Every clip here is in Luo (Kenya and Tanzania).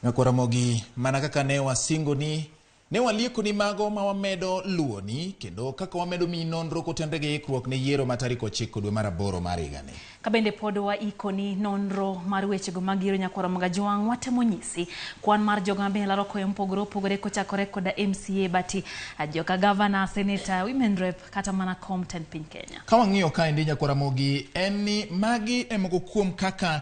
Nyakwar Ramogi, mana kaka ne wasingoni, ne waliekoni mago ma wamedo luwoni kendo kaka wamedo miyi nonro kotenre gi ikruok ne yiero ma tarik 9 dwe mar 8 mar higani. Kabende pod waikoni nonro mar wechego mag yiero Nyakwar Ramogi Ajwang', watemo nyisi kwan mar jogo mabende laro koyo mopogore opogore kochakore koda MCA bati joka gavana, seneta, women rep kata mana kom tend piny Kenya. Ka wang'iyo kaendi Nyakwar Ramogi, en ni magi e moko kuom kaka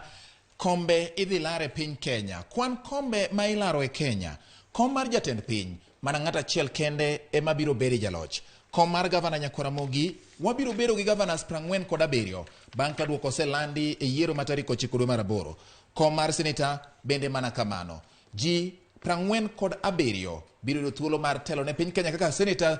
Kombe idhi lar e piny Kenya. Kwan kombe ma ilaro e Kenya. Kom mar jatend piny, mana ng'at achiel kende ema biro bedo jaloch. Kom mar gavana Nyakwar Ramogi, wabiro bedo gi gavanas 47 bang' ka duoko oselandi e yiero ma tarik 9 dwe mar 8. Kom mar seneta bende mana kamano. Ji 47 biro yudo thuolo mar telo ne piny Kenya kaka seneta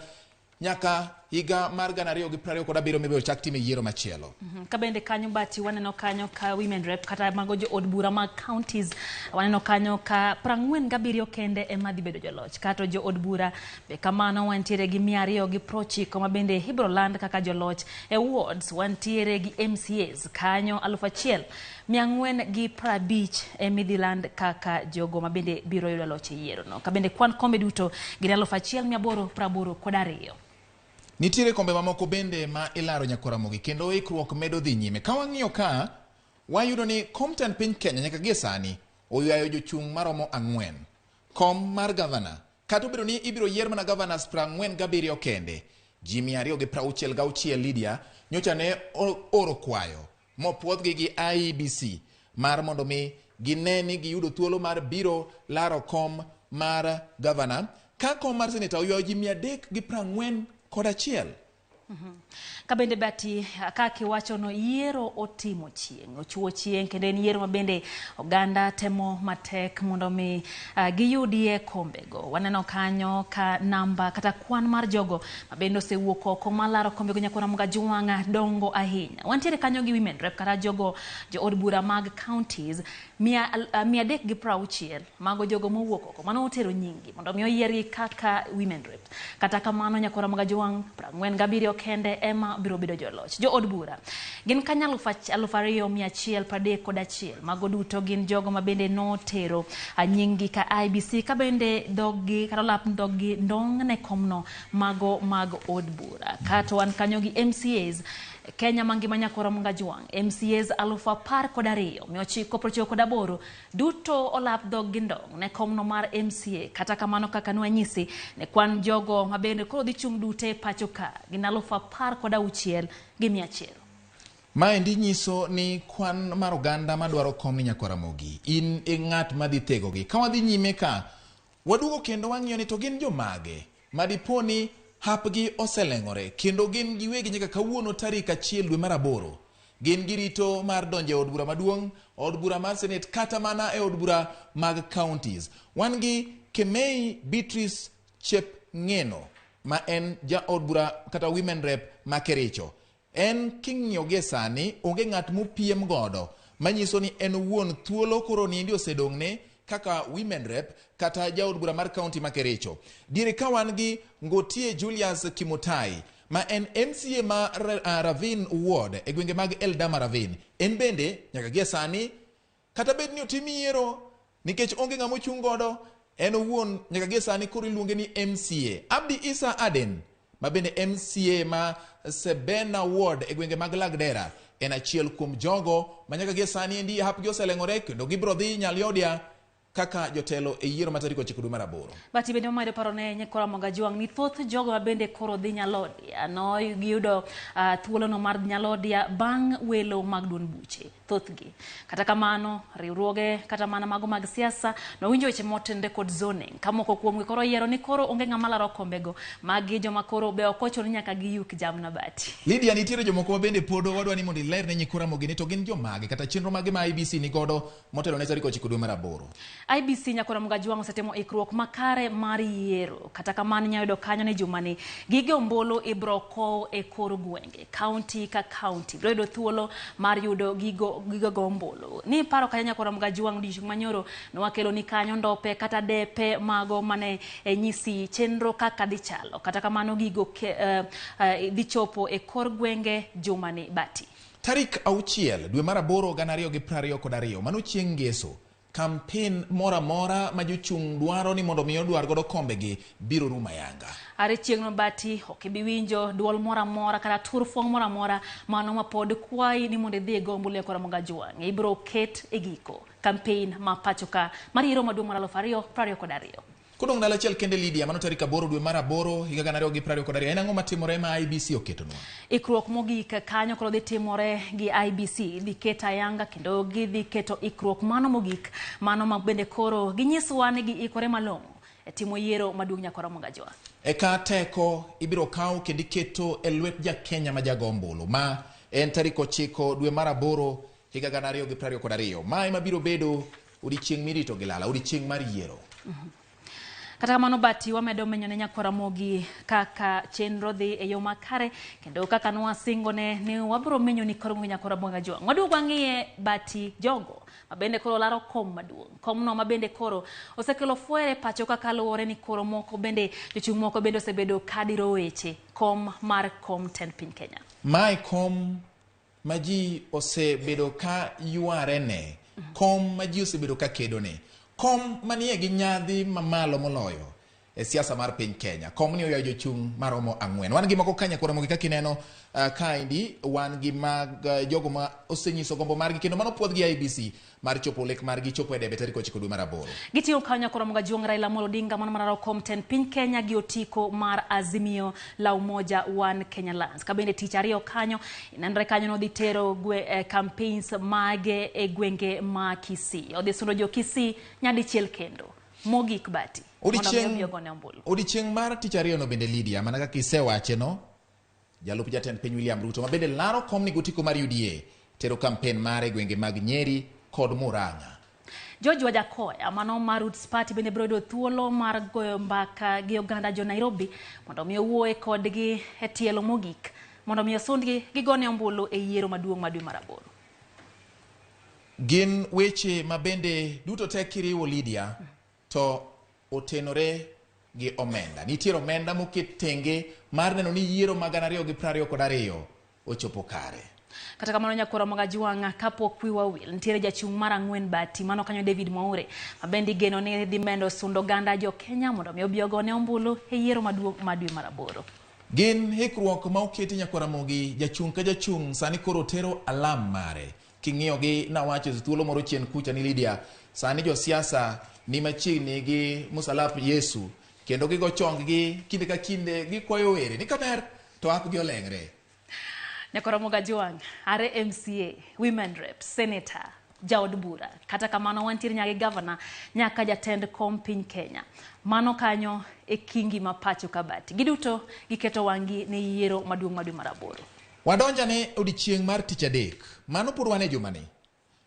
nyaka higa mar 2027 mibiro chak time yiero machielo. Ka bende kanyo bati waneno kanyo ka women rep kata mago jo od bura mag counties waneno kanyo ka 47 kende ema dhi bedo joloch kato jo od bura be kamano wantiere gi 290 ma bende ibiro land kaka joloch e wards wantiere gi MCAs kanyo 1450 ema idhi land kaka jogo ma bende biro yudo loch e yierono. Ka bende kwan kombe duto gin 1882. Nitiere kombe mamoko bende ma ilaro Nyakwar Ramogi kendo ikruok medo dhi nyime. Ka wang'iyo ka, wayudo ni kom tend piny Kenya nyaka gie sani oywayo jochung' maromo 4. Kom mar gavana, kata obedo ni ibiro yier mana gavanas 47 kende, ji 266 Lydia nyocha ne oro kwayo mopuodhgi gi IEBC mar mondo mi gine ni giyudo thuolo mar biro laro kom mar gavana ka kom mar seneta oywayo ji 341. Ka bende bati kaka iwachono yiero otimo chieng', ochuo chieng' kendo en yiero ma bende oganda temo matek mondo mi giyudie kombego. Waneno kanyo ka namba kata kwan mar jogo ma bende osewuok oko malaro kombego Nyakwar Ramogi Ajwang' dongo ahinya. Wantiere kanyo gi women rep kata jogo jo od bura mag counties 360 mago jogo mowuok oko mano otero nyinggi mondo mi oyiergi kaka women rep. Kata kamano Nyakwar Ramogi Ajwang' 47 kende ema biro bedo joloch. Jo od bura gin kanyo 2131 mago duto gin jogo ma bende notero nyinggi ka IEBC ka bende dhoggi kata olap dhoggi ndong' ne komno mago mag od bura. Kato wan kanyo gi MCAs Kenya mangima Nyakwar Ramogi Ajwang' MCAs 12998 duto olap dhog gi ndong' ne komno mar MCA. Kata kamano kaka nwanyisi ne kwan jogo ma bende koro dhi chung' dute pacho ka gin 16,100. Maendi nyiso ni kwan mar oganda madwaro kom ni Nyakwar Ramogi in e ng'at madhi thegogi. Ka wadhi nyime ka waduogo kendo wang'iyo ni to gin jomage ma dipo ni hapgi oseleng'ore kendo gin giwegi nyaka kawuono tarik 1 dwe mar 8 gin girito mar donjo e od bura maduong', od bura mar senet kata mana e od bura mag counties. Wan gi Kemei Beatrice Chepng'eno ma en ja od bura kata women rep ma Kericho. En king'iyo gie sani onge ng'at mopiem godo manyiso ni en owuon thuolo koro niendi osedong'ne kaka women rep kata jaod bura mar county ma Kericho. Diere ka wan gi Ngotie Julius Kimutai ma en MCA ma Ravine Ward e gwenge mag Eldama Ravine. En bende nyaka gie sani kata bed ni otim yiero nikech onge ng'ama ochung' godo en owuon nyaka gie sani koro iluonge ni MCA. Abdi Isa Aden ma bende MCA ma Sebena Ward e gwenge mag Lagdera en achiel kuom jogo ma nyaka gie sani endi hapgi oseleng'ore kendo gibiro dhi Nyaliodia kaka jotelo e yiero ma tarik 9 dwe mar 8. Bati bende wamedo paro ne Nyakwar Ramogi Ajwang' ni thoth jogo ma bende koro dhi Nyalodia no giyudo thuolono mar dhi Nyalodia bang' welo mag duond buche thothgi. Kata kamano riwruoge kata mana mago mag siasa nowinjo weche motenre kod zoning ka moko kuomgi koro oyiero ni koro onge ng'ama laro kombego magi joma koro be ok ochuno ni nyaka giyuk jamna bati. Lydia, nitiere jomoko ma bende pod wadwa ni mondo iler ne nyikwa Ramogi ni to gin jomage kata chenro mage ma IEBC ni godo motelo ne tarik 9 dwe mar 8. IEBC Nyakwar Ramogi Ajwang' osetimo ikruok makare mar yiero. Kata kamano inyalo yudo kanyo ni jumani gige ombulu ibro kow e kor gwenge, county ka county biro yudo thuolo mar yudo gigo go ombulu. Ni paro kanyo Nyakwar Ramogi Ajwang' odiochieng' manyoro nwakelo ni kanyo ndope kata depe mago mane nyisi chenro kaka dhi chalo. Kata kamano gigo dhi chopo e kor gwenge jumani bati. Tarik 6 dwe mar 8 2022 mano chieng' ngeso. Campaign moro amora ma jochung' dwaro ni mondo mi odwar godo kombegi biro rumo ayanga. Are chieng'no Bati ok ibi winjo duol moro amora kata turfong' moro amora mano ma pod kwayi ni mondo idhi igo ombulu e Ramogi Ajwang'. Ibiro ket e giko campaign ma pacho ka mar yiero maduong' mar 2022. Kodong' ndalo achiel kende Lydia, mano tarik 8 dwe mar 8 higa 2022. En ang'o matimore ma IEBC oketonwa? Ikruok mogik kanyo koro dhi timore gi IEBC dhi keto ayanga kendo gidhi keto ikruok mano mogik mano ma bende koro ginyiswa ni giikore malong'o e timo yiero maduong' nyaka Ramogi Ajwang'. Eka teko ibiro kaw kendo iketo e lwet ja Kenya ma jago ombulu ma en tarik 9 dwe mar 8 higa 2022. Ma ema biro bedo odiechieng' mirito gi lala, odiechieng' mar yiero. Kata kamano Bati wamedo menyo ne nyakwar Ramogi kaka chenro dhi e yo makare kendo kaka nwasingone ni wabiro menyo ni koro nyakwar Ramogi Ajwang'. Waduogo wang'iye Bati jogo mabende koro laro kom maduong'. Komno mabende koro osekelo fwere pacho kaka luwore ni koro moko bende jochung' moko bende osebedo kadiro weche kom mar kom tend piny Kenya. Mae kom ma ji osebedo ka yware ne, kom ma ji osebedo ka kedone, kom manie gi nyadhi mamalo moloyo e siasa mar piny Kenya. Kom ni oywayo jochung' maromo 4. Wan gi moko ka nyakwar Ramogi kaka ineno kaendi, wan gi mag jogo ma osenyiso gombo margi kendo mano puodh gi IEBC mar chopo lek margi chopo e debe tarik 9 dwe mar 8. Gitiyo kanyo nyakwar Ramogi Ajwang' Raila Amolo Odinga mano malaro kom tend piny Kenya gi otiko mar Azimio la Umoja One Kenya Alliance. Ka bende tich ariyo kanyo nenre kanyo nodhi tero campaigns mage e gwenge ma Kisii. Odhi sundo jo Kisii nyadichiel kendo. Mogik Bati. Odiechieng' mar tich ariyo no bende Lydia, mana kaka isewache no, jalup jatend piny William Ruto ma bende laro kom ni gotiko mar UDA tero campaign mare e gwenge mag Nyeri kod Murang'a. George Wajackoyah mano mar Roots Party bende biro yudo thuolo mar goyo mbaka gi oganda jo Nairobi mondo mi owuoye kodgi e tielo mogik mondo mi osundgi gigone ombulu e yiero maduong' ma dwe mar 8. Gin weche ma bende duto te kiriwo Lydia to otenore gi omenda. Nitiere omenda moket tenge mar neno ni yiero mag 2022 ochopo kare. Kata kamano nyakwar Ramogi Ajwang' kapok wiwa wil nitiere jachung' mar 4 Bati mano kanyo David Mwaure ma bende igeno ni dhi medo sundo oganda jo Kenya mondo mi obi ogone ombulu e yiero maduong' ma dwe mar 8. Gin hikruok ma oketi nyakwar Ramogi, jachung' ka jachung' sani koro tero alam mare. King'iyo gi nawacho e thuolo moro chien kucha ni Lydia, sani josiasa ni machiegni gi musalap Yesu kendo gigo chong gi kinde ka kinde gikwayo were ni kaber to ak gi oleng're. Nyakwar Ramogi Ajwang' are MCA, Women Rep, Senator, jaod bura. Kata kamano wantiere nyaka gi gavana nyaka jatend kom piny Kenya. Mano kanyo e kingi ma pacho ka Bati. Giduto giketo wang'gi ne yiero maduong' ma dwe mar 8. Wadonja ne odiechieng' mar tich adek. Mano pod wan e jumani.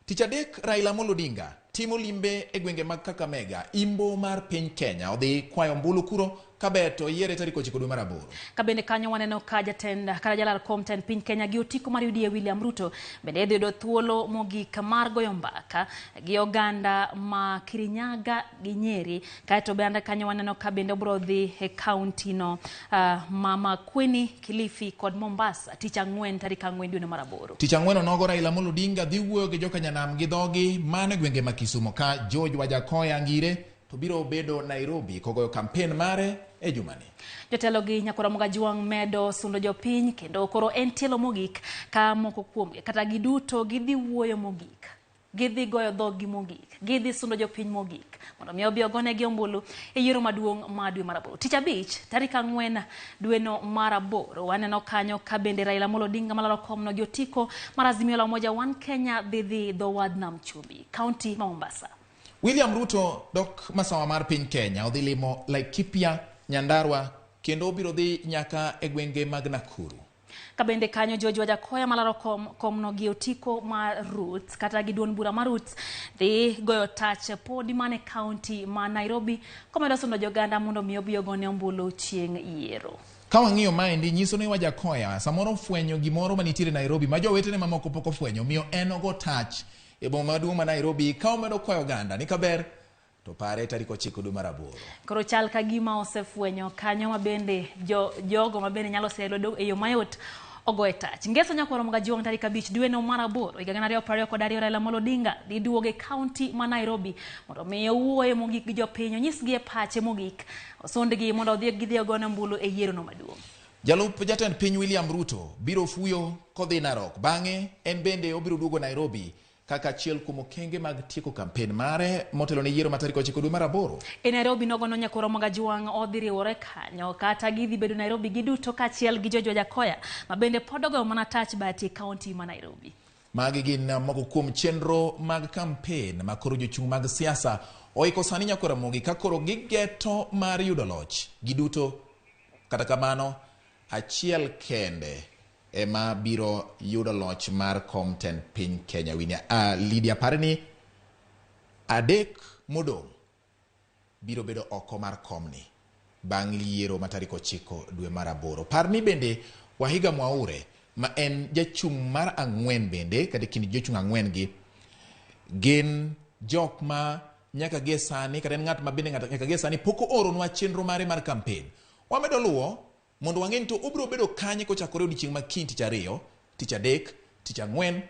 Tich adek Raila Amolo Odinga timo limbe e gwenge mag Kakamega, imbo mar piny Kenya. Odhi kwayo ombulu kuro kaber to yiere tarik 9 dwe mar 8. Ka bende kanyo waneno ka jatend kata jalar kom tend piny Kenya gi otiko mar UDA William Ruto bende dhi yudo thuolo mogik mar goyo mbaka gi oganda ma Kirinyaga gi Nyeri. Kaeto bende kanyo waneno ka bende obiro dhi e kaunti no ma Makueni, Kilifi kod Mombasa tich ang'wen tarik 4 dwe mar 8. Tich ang'wen onogo Raila Amolo Odinga dhi wuoyo gi jokanyanam gi dhogi mano e gwenge ma Kisumo ka George Wajackoyah ngire to biro bedo Nairobi kogoyo campaign mare e jumani. Jotelo gi nyakwar Ramogi Ajwang' medo sundo jopiny kendo koro en tielo mogik ka moko kuomgi kata giduto gidhi wuoyo mogik, gidhi goyo dhoggi mogik, gidhi sundo jopiny mogik mondo mi obi ogonegi ombulu e yiero maduong' ma dwe mar 8. Tich abich tarik 4 dweno mar 8 waneno kanyo ka bende Raila Amolo Odinga malaro komno gi otiko mar Azimio la Umoja One Kenya dhi dhi dho wadh Nam Chumbi, kaunti ma Mombasa. William Ruto dok masawa mar piny Kenya odhi limo Laikipia, Nyandarua kendo obiro dhi nyaka e gwenge mag Nakuru. Ka bende kanyo George Wajackoyah malaro komno gi otiko mar Roots kata gi duond bura mar Roots dhi goyo tach podi mane kaunti ma Nairobi komedo sundo joganda mondo mi obi ogone ombulu chieng' yiero. Ka wang'iyo maendi nyiso ni Wajackoyah samoro ofwenyo gimoro manitiere Nairobi ma jowetene mamoko pok ofwenyo, omiyo en ogo tach e boma maduong' ma Nairobi ka omedo kwayo oganda ni kaber to pare tarik 9 dwe mar 8. Koro chal ka gima osefwenyo kanyo ma bende jogo ma bende nyalo sero e yo mayot ogoye tach. Ngeso Nyakwar Ramogi tarik 5 dweno mar 8 higa 2022 Raila Amolo Odinga dhi duogo e kaunti ma Nairobi mondo mi owuoye mogik gi jopiny, onyisgi e pache mogik, osundgi mondo odhi gidhi ogone ombulu e yiero no maduong'. Jalup jatend piny William Ruto biro fuyo kodhi Narok. Bang'e en bende obiro duogo Nairobi kaka achiel kuom okenge mag tieko kampen mare motelo ne yiero ma tarik 9 dwe mar 8. E Nairobi nogono Nyakwar Ramogi Ajwang' odhi riwore kanyo kata gidhi bedo Nairobi giduto kaachiel gi George Wajackoyah ma bende pod ogoyo mana tach bati e kaunti ma Nairobi. Magi gin moko kuom chenro mag kampen ma koro jochung' mag siasa oiko sani Nyakwar Ramogi ka koro gigeto mar yudo loch giduto. Kata kamano, achiel kende ema biro yudo loch mar kom tend piny Kenya. Winia, Lydia parni 3 modong' biro bedo oko mar komni bang' yiero ma tarik 9 dwe mar 8. Parni bende Wahiga Mwaure ma en jachung' mar 4 bende kata kind jochung' 4 gi gin jok ma nyaka gie sani kata en ng'at ma bende nyaka gie sani pok ooronwa chenro mare mar kampen. Wamedo luwo mondo wang'e ni to obiro bedo kanye kochakore odiechieng' ma kiny tich 2, tich 3, tich 4,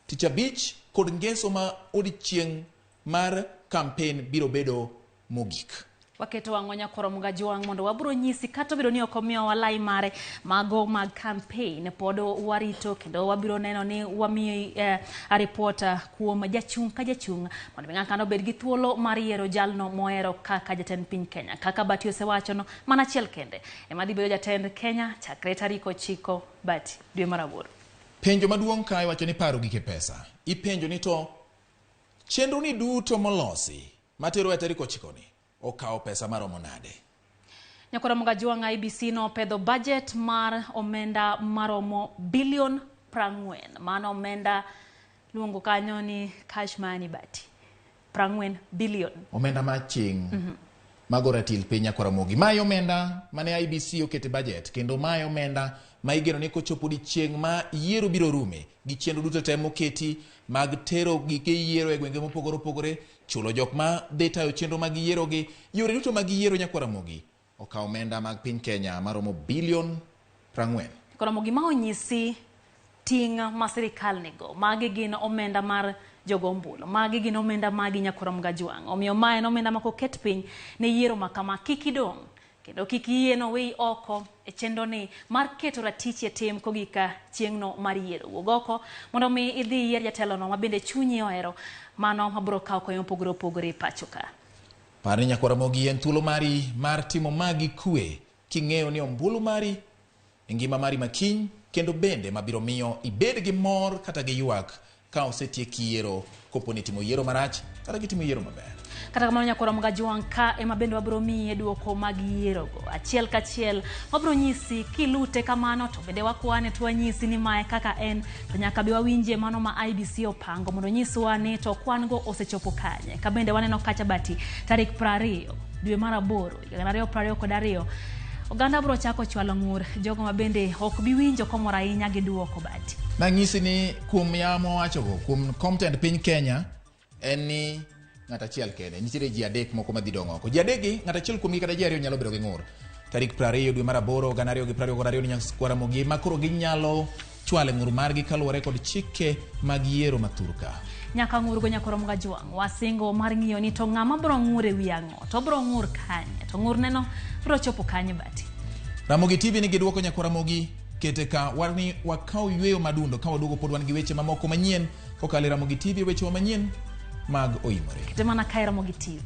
tich 5 kod ngeso ma odiechieng' mar kampen biro bedo mogik. Waketo wang'wa Nyakwar Ramogi Ajwang' mondo wabiro nyisi kata obedo ni ok omiyowa lai mare mago mag campaign, pod warito kendo wabiro neno ni wamiyi ripota kuom jachung' ka jachung' mondo mi ng'ato obed gi thuolo mar yiero jalno mohero kaka jatend piny Kenya. Kaka Bati osewachono, mana achiel kende ema dhi bedo jatend Kenya chakre tarik 9 Bati dwe mar 8. Penjo maduong' kae wacho ni paro gike pesa. Ipenjo ni to chenro ni duto molosi matero e tarik 9 ni okawo pesa maromo nade? Nyakwar Ramogi Ajwang' IBC nopedho budget mar omenda maromo bilion 40. Mano omenda luongo kanyo ni cash money Bati. 40 billion. Omenda maching' mago ratil piny Nyakwar Ramogi. Mae omenda mane IBC okete budget kendo mae omenda ma igeno ni kochopo odiechieng' ma yiero biro rume gi chenro duto te moketi mag tero gike yiero e gwenge mopogore opogore, chulo jok ma dhi tayo chenro mag yiero gi yore duto mag yiero Nyakwar Ramogi okawo omenda mag piny Kenya maromo bilion 40. Nyakwar Ramogi ma onyisi ting' ma sirikal nigo. Magi gin omenda mar jogo ombulu. Magi gin omenda magi Nyakwar Ramogi Ajwang'. Omiyo ma en omenda ma koket piny ne yiero ma kama kik idong' kendo kik iyie noweyi oko e chenro ni mar keto ratichi e tim kogik ka chieng'no mar yiero. Wuog oko mondo mi idhi iyier jatelono ma bende chunyi ohero, mano mabiro kawo kony mopogore opogore e pacho ka. Par ni Nyakwar Ramogi en thuolo mari mar timo magi kwe king'eyo ni ombulu mari e ngima mari makiny kendo bende mabiro miyo ibed gi mor kata gi ywak ka osetiek yiero kopo ni timo yiero marach kata gitimo yiero maber. Kata kamano Nyakwar Ramogi Ajwang' ka ema bende wabiro miyi duoko mag yierogo. Achiel kachiel wabiro nyisi kilute kamano to bende wakwane to wanyisi ni mae kaka en to nyaka be wawinje mano ma IBC opango mondo nyiswa ni to kwan go osechopo kanye. Ka bende waneno kacha Bati tarik 20 dwe mar 8 higa 2022 oganda biro chako chwalo ng'ur jogo ma bende ok bi winjo komor ahinya gi duoko Bati. Nang'isi ni kuom yamo wachogo kuom kom tend piny Kenya en ni ng'at achiel kende nitiere ji 3 moko madhi dong' oko. Ji 3 gi ng'at achiel kuomgi kata ji 2 nyalo bedo gi ng'ur. Tarik 20 dwe mar 8 2022 ni Nyakwar Ramogi ma koro ginyalo chwalo ng'ur margi kaluwore kod chike mag yiero ma thurka. Nyaka ng'ur go Nyakwar Ramogi Ajwang' wasingo mar ng'iyo ni to ng'ama biro ng'ur e wi ang'o, to biro ng'ur kanye, to ng'ur neno biro chopo kanye Bati. Ramogi TV nigi duoko Nyakwar Ramogi kete ka wani wakaw yweyo madundo ka waduogo pod wan gi weche mamoko manyien kokalo e Ramogi TV weche manyien mag Oimore. Kete mana kae Ramogi TV.